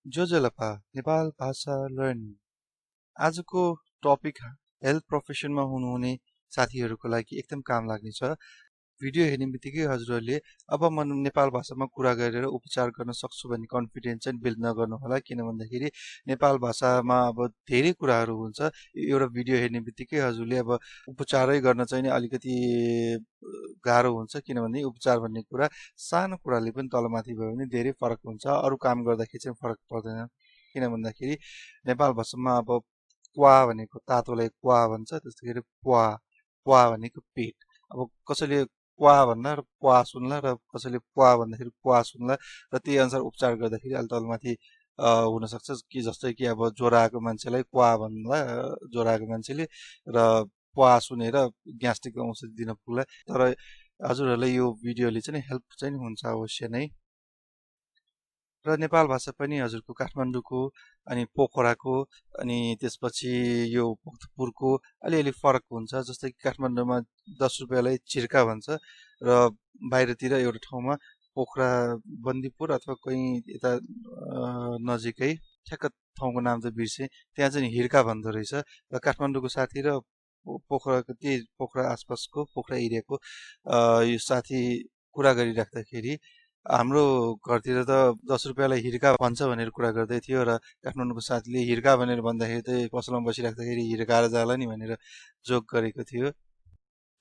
जोजलपा नेपाल भाषा लर्निङ आजको topic health प्रोफेसनमा हुनुहुने साथीहरूको लागि एकदम काम लाग्ने छ। भिडियो हेर्ने बित्तिकै हजुरहरूले अब म नेपाल भाषामा कुरा गरेर उपचार गर्न सक्छु भन्ने कन्फिडेन्स चाहिँ बिल्ड नगर्नु होला, किन भन्दाखेरि नेपाल भाषामा अब धेरै कुराहरू हुन्छ। एउटा भिडियो हेर्ने बित्तिकै हजुरले अब उपचारै गर्न चाहिँ नि अलिकति गाह्रो हुन्छ, किनभने उपचार भन्ने कुरा सानो कुराले पनि तलमाथि भयो भने धेरै फरक हुन्छ, अरू काम गर्दाखेरि चाहिँ फरक पर्दैन। किन भन्दाखेरि नेपाल भाषामा अब क्वा भनेको तातोलाई क्वा भन्छ, त्यस्तै गरी प्वा प्वा भनेको पेट। अब कसैले क्वा भन्ला र प्वा सुन्ला र कसैले प्वा भन्दाखेरि प्वा सुन्ला र त्यही अनुसार उपचार गर्दाखेरि अलि तलमाथि हुनसक्छ कि जस्तै कि अब ज्वरो आएको मान्छेलाई क्वा भन्ला ज्वरो आएको मान्छेले र प्वा सुनेर ग्यास्ट्रिकको औषधि दिन पुग्ला। तर हजुरहरूलाई यो भिडियोले चाहिँ हेल्प चाहिँ हुन्छ अवश्य नै। र नेपाल भाषा पनि हजुरको काठमाडौँको अनि पोखराको अनि त्यसपछि यो भक्तपुरको अलिअलि फरक हुन्छ। जस्तै कि काठमाडौँमा 10 रुपियाँलाई छिर्का भन्छ र बाहिरतिर एउटा ठाउँमा पोखरा बन्दीपुर अथवा कहीँ यता नजिकै ठ्याक्क ठाउँको नाम चाहिँ बिर्सेँ, त्यहाँ चाहिँ हिर्का भन्दो रहेछ। र काठमाडौँको साथी र पोखराको त्यही पोखरा आसपासको पोखरा एरियाको यो साथी कुरा गरिराख्दाखेरि हाम्रो घरतिर त 10 रुपियाँलाई हिर्का भन्छ भनेर कुरा गर्दै थियो र काठमाडौँको साथीले हिर्का भनेर भन्दाखेरि त पसलमा बसिराख्दाखेरि हिर्काएर जाला नि भनेर जोक गरेको थियो।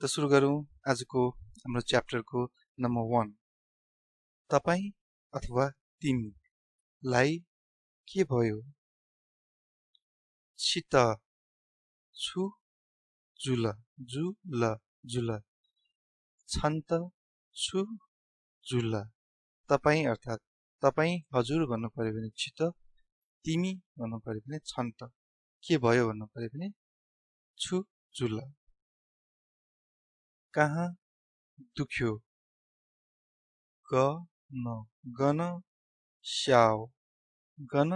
त सुरु गरौँ आजको हाम्रो च्याप्टरको नम्बर 1। तपाईँ अथवा तिमीलाई के भयो? छित छु जुल जुल जुल छन्त छु जुल। तपाईँ अर्थात् तपाईँ हजुर भन्नु पर्यो भने छित, तिमी भन्नु पर्यो भने छन्त, के भयो भन्नु पर्यो भने छु जुल। कहाँ दुख्यो? गन स्याउ गन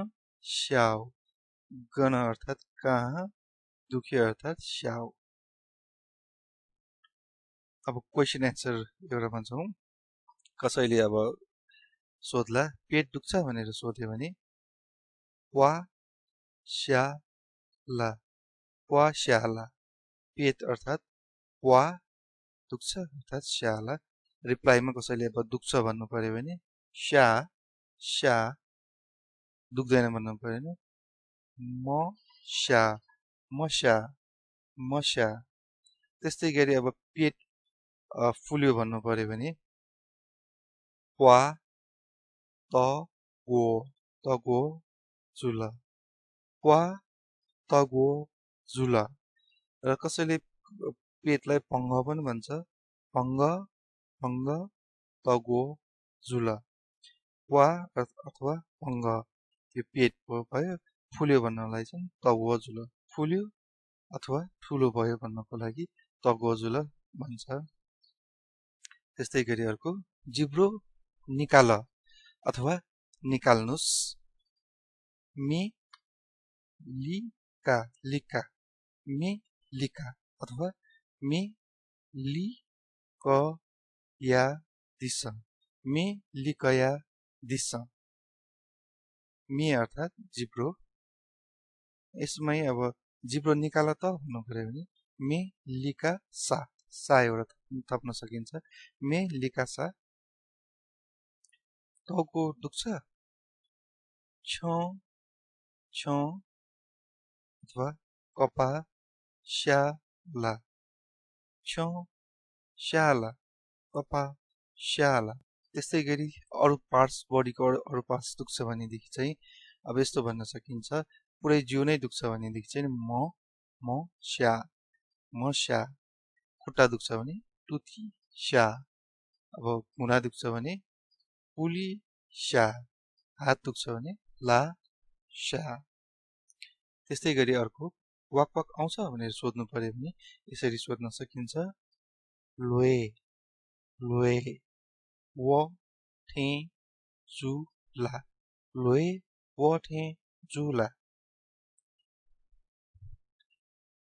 स्याउ। गन अर्थात् कहाँ, दुख्यो अर्थात् स्याउ। अब क्वेसन एन्सर एउटा भन्छौँ। कसैले अब सोध्ला पेट दुख्छ भनेर सोध्यो भने वा स्याला वा स्याला। पेट अर्थात् वा, दुख्छ अर्थात् स्याला। रिप्लाईमा कसैले अब दुख्छ भन्नु पर्यो भने स्या स्या, दुख्दैन भन्नु पर्यो भने म स्या मस्या मस्या। त्यस्तै गरी अब पेट फुल्यो भन्नु पर्यो भने वा तगो जुल वा तगो जुल। र कसैले पेटलाई पङ्ग पनि भन्छ, पङ्ग तगो जुल। वा अथवा पङ्ग यो पेट भयो, फुल्यो भन्नलाई चाहिँ तगो जुल, फुल्यो अथवा ठुलो भयो भन्नको लागि तगो जुल भन्छ। त्यस्तै गरी अर्को जिब्रो निकाल अथवा निकाल्नुस्। मे लिका लिका मे लिका अथवा मे लिकया दिस मे लिकया दिस। मे अर्थात् जिब्रो। यसमै अब जिब्रो निकाल त भन्नु पर्यो भने मे लिका सा, सा एउटा थप्न सकिन्छ, मे लिका सा। टाउको दुख्छ? छ अथवा कपा स्याला, छ स्याला कपा स्याला। त्यस्तै गरी अरू पार्ट्स, बडीको अरू पार्ट्स दुख्छ भनेदेखि चाहिँ अब यस्तो भन्न सकिन्छ, पुरै जिउ नै दुख्छ भनेदेखि चाहिँ म स्या म स्या। खुट्टा दुख्छ भने टुथी स्या। अब घुँडा दुख्छ भने पुली स्या। हात दुख्छ भने ला स्या। त्यस्तै गरी अर्को वाक वाक आउँछ भनेर सोध्नु पर्यो भने यसरी सोध्न सकिन्छ, लोए लोए व ठे जुला लोए व ठे जुला।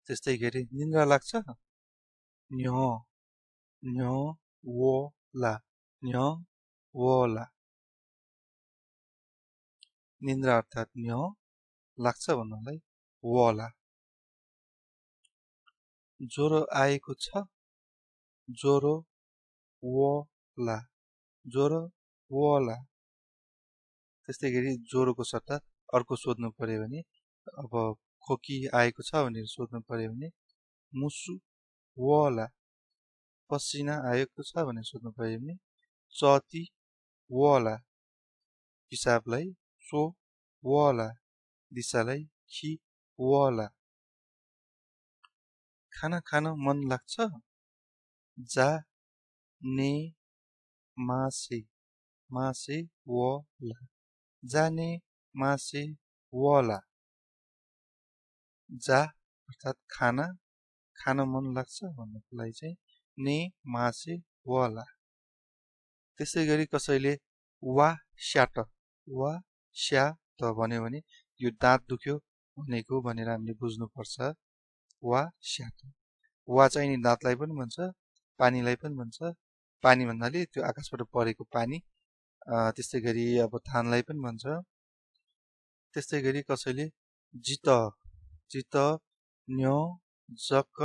त्यस्तै गरी निन्द्रा लाग्छ? न्य वला न्य वला। निन्द्रा अर्थात् न्यो लाग्छ भन्नलाई वला। ज्वरो आएको छ ज्वरो वला ज्वरो वला। त्यस्तै गरी ज्वरोको सट्टा अर्को सोध्नु पर्यो भने अब खोकी आएको छ भनेर सोध्नु पर्यो भने मुसु वला। पसिना आएको छ भनेर सोध्नु पर्यो भने चती वला। पिसाबलाई सो वला। दिशालाई खी वला। खाना खान मन लाग्छ जा ने मासे मासे वला। जाने मासे वला। जा अर्थात् खाना खान मन लाग्छ भन्नको लागि चाहिँ ने मासे वला। त्यसै गरी कसैले वा स्याट भन्यो भने यो दाँत दुख्यो भनेको भनेर हामीले बुझ्नुपर्छ। वा स्याट वा चाहिँ नि दाँतलाई पनि भन्छ पानीलाई पनि भन्छ। पानी भन्नाले त्यो आकाशबाट परेको पानी। त्यस्तै गरी अब थानलाई पनि भन्छ। त्यस्तै गरी कसैले जित न्यो जक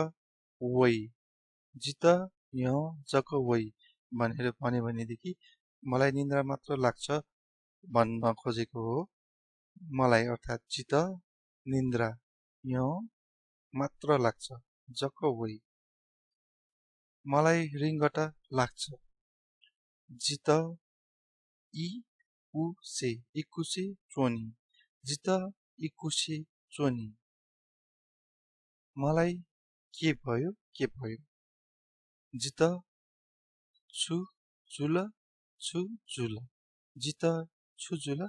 वै जित न्यो जक वै भनेर भन्यो भनेदेखि मलाई निन्द्रा मात्र लाग्छ भन्न खोजेको हो। मलाई अर्थात् जित निन्द्रा न्यो मात्र लाग्छ जक वै। मलाई रिङ्गटा लाग्छ जित इकुसे चोनी जित इकुसे चोनी। मलाई के भयो जित छु जुल जित छु जुल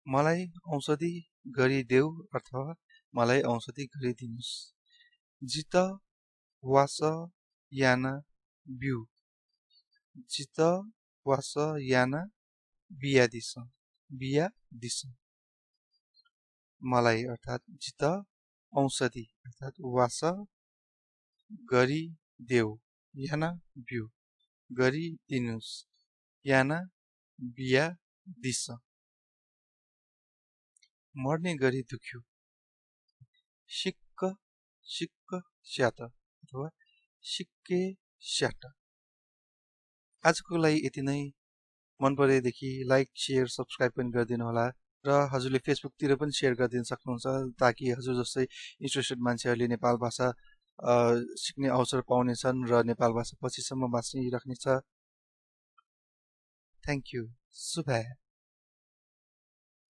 मलाई औषधि गरिदेऊ अथवा मलाई औषधि गरिदिनुस्। जित वास याना बिउ जित वास याना बिया दिस। मलाई अर्थात् जित औषधि अर्थात् वास गरिदेऊ याना बिउ गरिदिनुस् याना बिया दिस। मर्ने गरी दुख्यो सिक्क स्याट अथवा सिक्के स्याट। आजको लागि यति नै। मन परेदेखि लाइक शेयर सब्सक्राइब पनि गरिदिनु होला र हजुरले फेसबुकतिर पनि शेयर गरिदिन सक्नुहुन्छ ताकि हजुर जस्तै इन्ट्रेस्टेड मान्छेहरूले नेपाल भाषा सिक्ने अवसर पाउनेछन् र नेपाल भाषा पछिसम्म बाँचिराख्नेछ। Thank you. शुभ